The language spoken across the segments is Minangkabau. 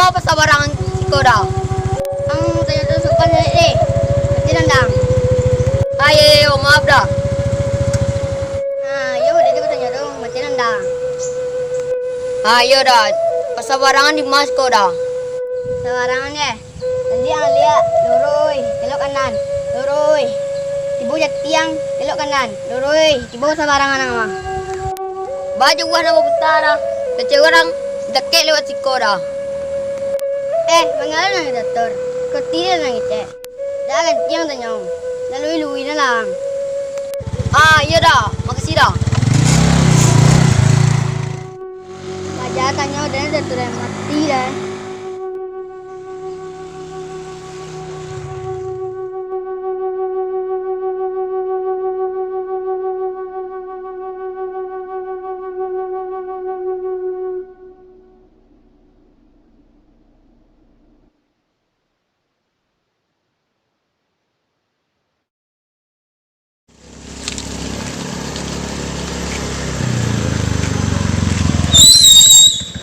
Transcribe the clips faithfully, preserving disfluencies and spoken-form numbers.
Apo sabarangan siko Da? Ang tanyo tu sopan sajo deh. Mati nandang. Ah, iyo, iyo, iyo, maaf Da. Ah, iyo, udah tu tanyo tu, mati nandang. Ah, iyo Da. Pasabarangan di ma siko Da? Sabarangan, eh. Tadi ang liak, lurui, belok kanan, lurui. Tibo jatiang, belok kanan, lurui. Tibo sabarangan ang mah. Baa jauah nan baputa Da. Kecek urang, dakek lewat siko Da. Eh, mangalo nan dator. Koti nan ngecek. Dak gantiang tanyo. Lalui-lui nan lang. Ah, iyo Da. Makasih Da. Maja tanyo dan dator mati dah.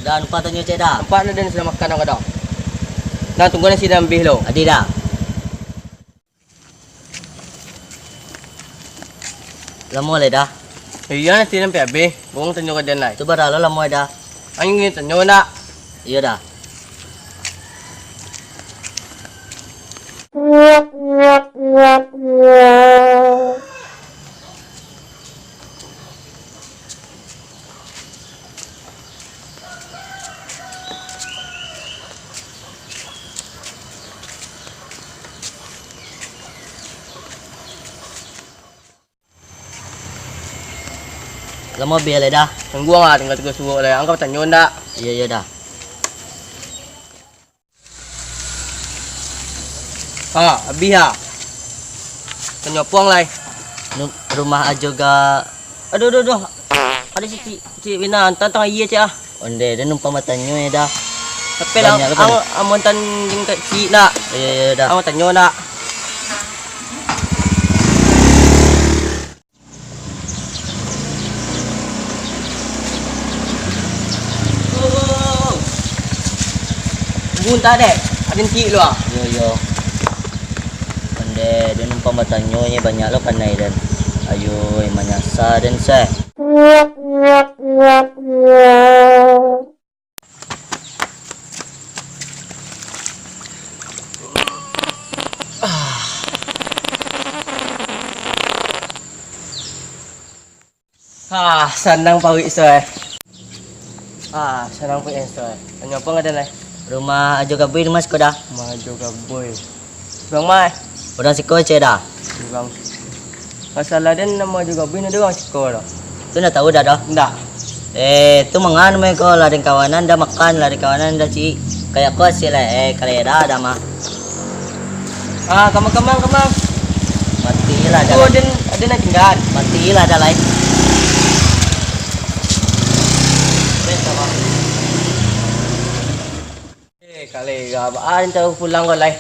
Da, lupo tanyo cek Da. Nampak na den sudah makan ang kadang. Nah, tunggu nasi den ambih lo. Adi Da. Lamo lai Da. Iyo, nasi den ampai abih. Buruang tanyo ka den lai. Tu bara lo lamo Da. Ang ingin tanyo ndak? Iyo Da. Lamo abih lai Da. Tunggu ang lah, tingga tigo suok lai. Ang ka batanyo ndak? Iyo, iyo Da. Ha, abih ha. Tanyo apo ang lai? Nu-, rumah Ajo ga-, aduh, aduh, aduh. Ado si Cik, Cik Wina, antang-antang aia, Cik, ah. Onde, den numpang batanyo, Da. Tapi lah, banyak lo ang, kan? Ang antang jingkak Cik, nak. Iyo, iyo, Da. Ang tanyo, nak. Bunta dek, aden ti lu ah. Yo, yo. Pandai den numpang batanyo nyo banyak lo pandai den. Ayo, manyasa den seh. Ah, sanang paruik so eh. Ah, sanang paruik so eh. Tanyo apo ngadan lai? Rumah Ajo Gabui di mas ko dah. Rumah Ajo Gabui. Urang ma eh? Urang siko ceh dah. Urang. Masalah den namo Ajo Gabui nado urang siko dah. Tu ndak tahu dah doh. Ndak. Eh, tu mangan mah ko lah den kawanan dah makan lah den kawanan dah cik. Kayak ko hasil eh, eh kalau dah dah mah. Ah, kamang, kamang, kamang. Matilah dah. Tu aden, aden nak tinggal. Matilah dah lai. Eh, kali gabaan tahu pulang ko lai.